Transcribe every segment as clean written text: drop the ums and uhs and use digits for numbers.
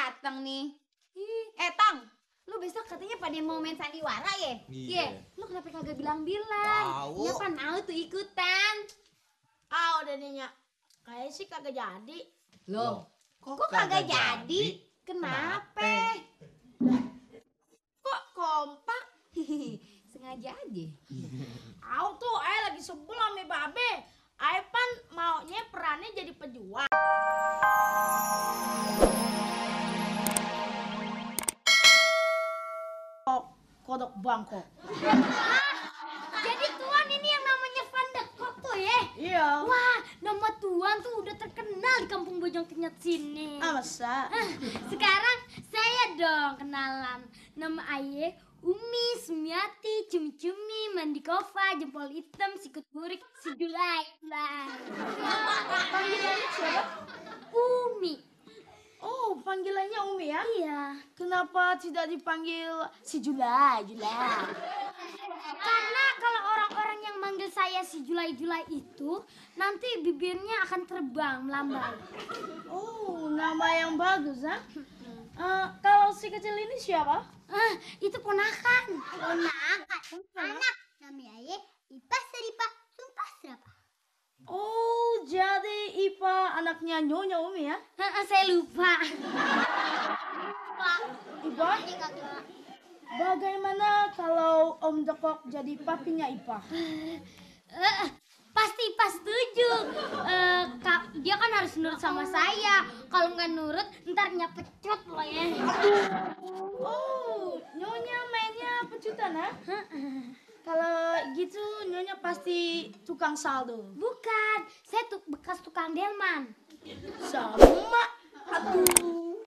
datang nih. Tong, lu besok katanya pada mau main sandiwara ya? Iya. Lu kenapa kagak bilang-bilang? Kenapa mau tuh ikutan? Udah Nyak. Kayaknya sih kagak jadi. Loh, kok kagak jadi? Kenapa? Kok kompak? Sengaja aja. Tuh lagi sebel sama Babe. Pan maunya perannya jadi pejuang. Kodok Bangkok. Jadi Tuan ini yang namanya Van de Kok tuh ya? Iya. Wah, nama Tuan tuh udah terkenal di kampung Bojong Kenyat sini. Masa? Sekarang saya dong kenalan. Nama Aye Umi, Sumiati, Cumi-Cumi, Mandikova, Jempol Hitam, Sikut Burik, Sidulai. Panggilannya siapa? Umi. Oh, panggilannya Umi ya? Iya. Kenapa tidak dipanggil si Julai? Karena kalau orang-orang yang manggil saya si Julai-Julai itu nanti bibirnya akan terbang melambai. Oh, nama yang bagus, ha? Kalau si kecil ini siapa? Itu ponakan. Anak namanya Ipa Seripa Sumpah Serapa. Oh, jadi Ipa anaknya Nyonya Umi ya? Saya lupa. Ipa? Bagaimana kalau Om Dekok jadi papinya Ipa? Pasti Ipa setuju. Dia kan harus nurut sama saya. Kalau nggak nurut, ntar nyapecut loh ya. Oh, Nyonya mainnya pecutan ha? Kalau gitu Nyonya pasti tukang saldo. Bukan, saya bekas tukang delman. Sama. Aduh.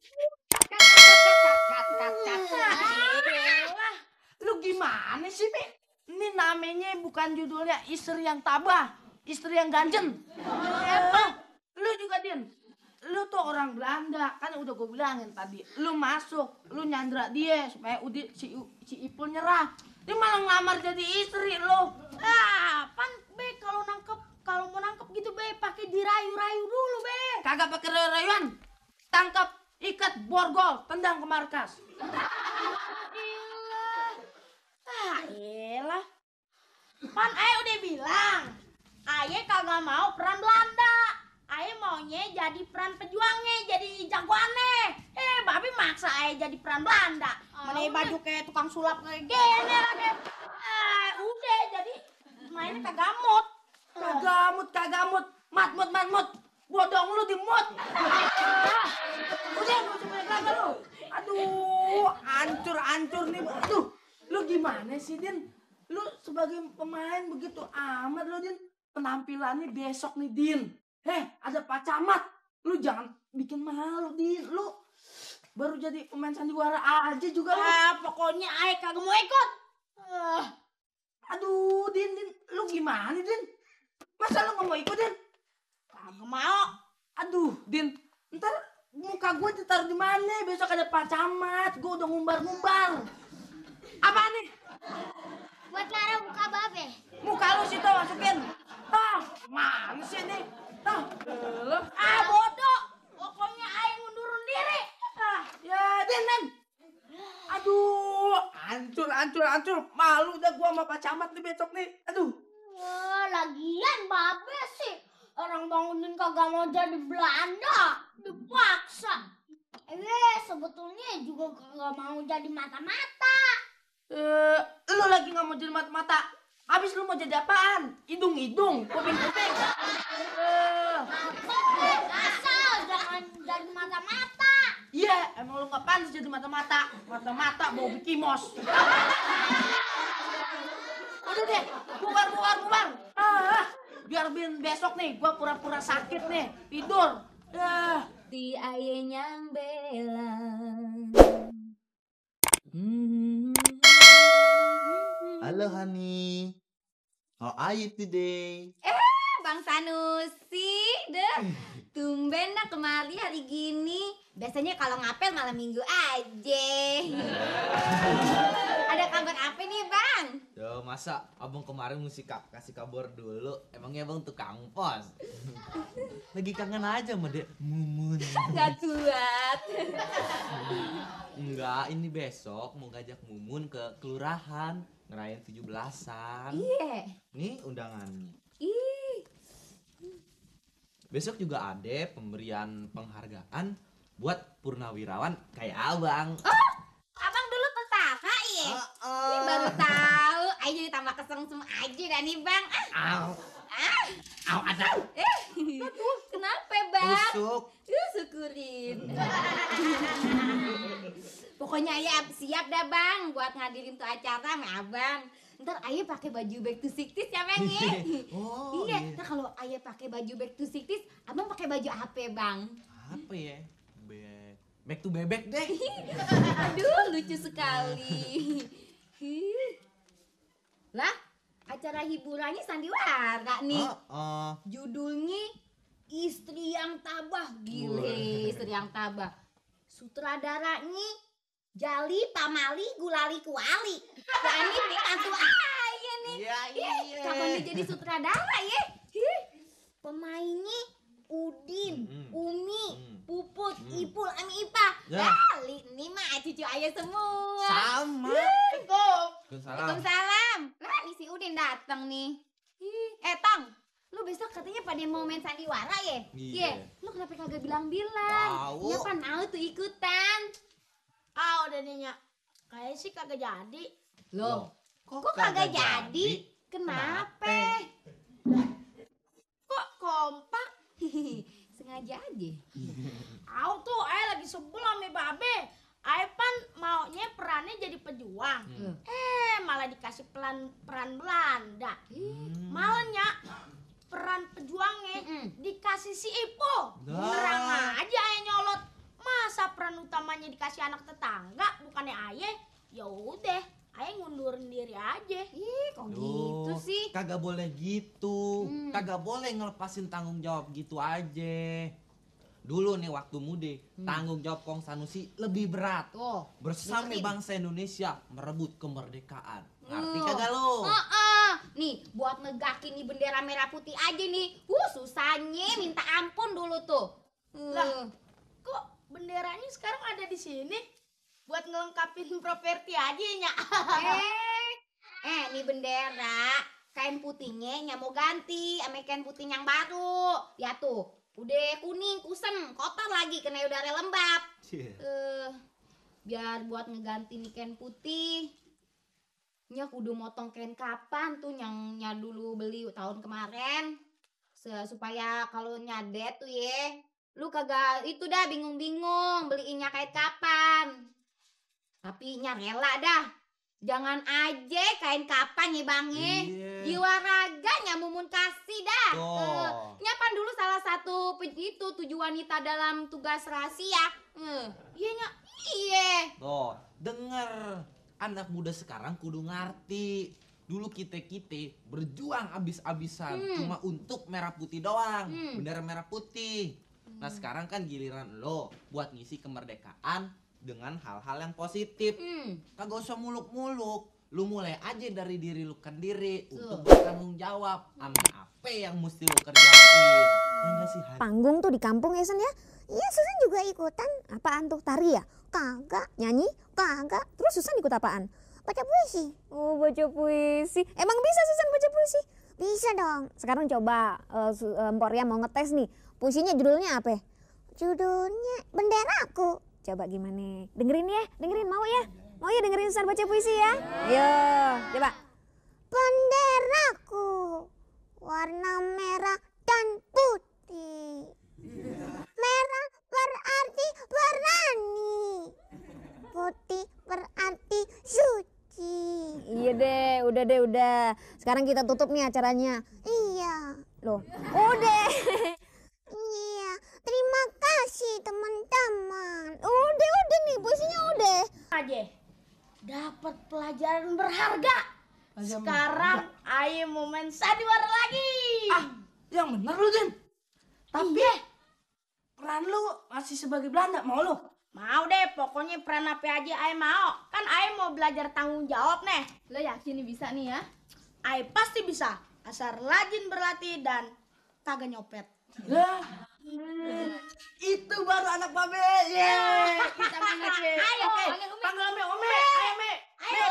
Lu gimana sih, Mi? Ini namanya bukan judulnya istri yang tabah, istri yang ganjen. Lu juga, Din. Lu tuh orang Belanda, kan udah gue bilangin tadi. Lu masuk, lu nyandra dia supaya si Ipul nyerah. Dia malah ngelamar jadi istri lu. Pan Be kalau mau nangkep gitu Be pakai dirayu-rayu dulu Be. Kagak pakai rayu-rayuan. Tangkap, ikat, borgol, tendang ke markas. Elah. Pan Aye udah bilang, Aye kagak mau peran Belanda. Aye maunya jadi peran pejuangnya, jadi jagoannya. Babi maksa Aye jadi peran Belanda. Mana baju kayak tukang sulap kayak gini lagi. Udah jadi mainnya kagamut. Kagamut. Matmut. Bodong lu dimut. Udah gua coba lagi lu. Aduh, hancur nih. Aduh, lu gimana sih, Din? Lu sebagai pemain begitu amat lu, Din. Penampilannya besok nih, Din. Ada Pak Camat. Lu jangan bikin malu, Din. Lu baru jadi pemain sandiwara aja juga lu. Pokoknya Aye kagak mau ikut. Aduh, Din. Lu gimana, Din? Masa lu gak mau ikut, Din? Kagak mau. Aduh, Din. Ntar muka gue ditaruh di mana? Besok ada Pak Camat. Gue udah ngumbar. Apa nih? Buat naruh muka Babe. Muka lu situ masukin. Mana sih nih? Bodoh. Pokoknya Aye ngundurun diri. Ya, Din. Aduh, hancur. Malu dah gua sama Pak Camat nih besok nih. Aduh. Lagian Babe sih orang bangunin kagak mau jadi Belanda, dipaksa. Sebetulnya juga kagak mau jadi mata-mata. Lu lagi nggak mau jadi mata-mata. Habis lu mau jadi apaan? Hidung, kuping. Asal jangan jadi mata-mata. Iya, emang lu nggak pantas jadi mata-mata. Mata-mata bau bikimos. Udah deh, bubar. Biar besok nih, gua pura-pura sakit nih, tidur. Di Aye yang belang. Halo Hani, how are you today? Bang Sanusi, tumben dah kemari hari gini. Biasanya kalau ngapel malam minggu aja. Ada kabar apa nih Bang? Yo, masa abang kemarin mesti kasih kabar dulu? Emangnya abang tukang pos? Lagi kangen aja sama Dek Mumun. Gak kuat. Enggak, ini besok mau ngajak Mumun ke kelurahan ngerayain 17-an. Iya. Nih undangannya. Ih. Besok juga ada pemberian penghargaan buat purnawirawan kayak abang. Oh, abang dulu tentara ya? Ini baru tahu. Ayo ditambah kesengsem aja dah nih Bang. Au. Au ada. Kenapa Bang? Tusuk. Syukurin. Pokoknya Ayah siap dah Bang buat ngadirin tuh acara sama Abang. Ntar Ayah pakai baju back to 60s ya Bang ya. Oh, iya. Ntar kalau Ayah pakai baju back to 60s, Abang pakai baju apa Bang? Apa ya? Back to bebek deh. Aduh lucu sekali. Lah, acara hiburannya sandiwara nih. Judulnya Istri yang Tabah. Gile, Istri yang Tabah. Sutradaranya Jali Pamali Gulali Kuali. Ini nih kantu Ayah nih. Iya. Kapan dia jadi sutradara ya? Pemainnya Udin, Umi, Puput, Ipul, Ami Ipa. Ya. Kali ini mah cucu Ayah semua. Sama. Waalaikumsalam. Waalaikumsalam. Lah nih si Udin datang nih. Tong, lu besok katanya pada mau main sandiwara ya? Iya. Lu kenapa kagak bilang-bilang? Tahu. Ya kan mau tuh ikutan. Udah nih Nyak. Kayaknya sih kagak jadi. Loh, kok kagak jadi? Kenapa? Kok kompak? Sengaja aja. Tuh lagi sebel sama Babe. Pan maunya perannya jadi pejuang. Malah dikasih peran Belanda. Malah Nyak, peran pejuangnya dikasih si Ipul. Terang aja Ayah nyolot. Masa peran utamanya dikasih anak tetangga, bukannya Ayah? Ya udah, Ayah ngundurin diri aja. Kok gitu sih? Kagak boleh gitu. Kagak boleh ngelepasin tanggung jawab gitu aja. Dulu nih waktu muda, tanggung jawab Kong Sanusi lebih berat. Bersama bangsa Indonesia merebut kemerdekaan. Ngerti kagak lo? Nih, buat negakin nih bendera merah putih aja nih. Susahnya minta ampun dulu tuh. Lah, kok benderanya sekarang ada di sini? Buat ngelengkapin properti aja Nyak. Nih bendera, kain putihnya mau ganti sama kain putih yang baru. Ya tuh, udah kuning, kusem, kotor lagi kena udara lembab. Biar buat ngeganti nih kain putih. Nyak udah motong kain kapan tuh yang dulu beli tahun kemarin. Supaya kalau nyadet tuh ya, lu kagak itu dah bingung-bingung beliinnya kain kapan. Tapi nya rela dah. Jangan aja kain kapan ya Bang ya. Jiwa raga Mumun kasih dah. Nyapan dulu salah satu itu tujuh wanita dalam tugas rahasia. Iya Nyak. Iya. Tuh, denger. Anak muda sekarang kudu ngerti. Dulu kita berjuang abis-abisan cuma untuk merah putih doang. Bendera merah putih. Nah sekarang kan giliran lo buat ngisi kemerdekaan dengan hal-hal yang positif. Kagak usah muluk-muluk. Lu mulai aja dari diri lu sendiri untuk bertanggung jawab sama apa yang mesti lu kerjain. Enggak sih? Panggung tuh di kampung ya Sen ya? Iya Susan juga ikutan. Apaan tuh, tari ya? Kagak. Nyanyi? Kagak. Terus Susan ikut apaan? Baca puisi. Oh baca puisi. Emang bisa Susan baca puisi? Bisa dong. Sekarang coba Emporia mau ngetes nih. Puisinya judulnya apa? Judulnya Benderaku. Coba gimana? Dengerin ya, dengerin mau ya? Mau ya dengerin Susan baca puisi ya? Ayo, coba. Benderaku warna merah dan putih. Merah berarti berani. Putih berarti suci. Iya deh, udah. Sekarang kita tutup nih acaranya. Iya. Loh, udah. Iya, terima kasih teman-teman. Udah nih, puisinya udah. Aja dapat pelajaran berharga. Sekarang Ayah mau main sandiwara lagi. Yang bener lu Din. Tapi peran lu masih sebagai Belanda, mau lu? Mau deh, pokoknya peran apa aja Ai mau. Kan Ai mau belajar tanggung jawab nih. Lo yakin nih bisa nih ya? Ai pasti bisa. Asal rajin berlatih dan kagak nyopet. Lah, itu baru anak babe. Yeay, kita main lagi. Ayo, Oke, panggil Umi. panggil Ome, Ome. Ayo, Ome. Ayo,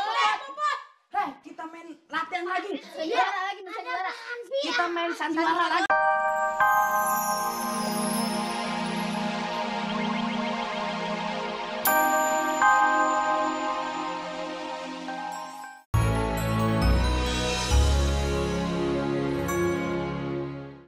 Popot. Hei, kita main latihan lagi. Sandiwara lagi, sandiwara. Kita main sandiwara lagi.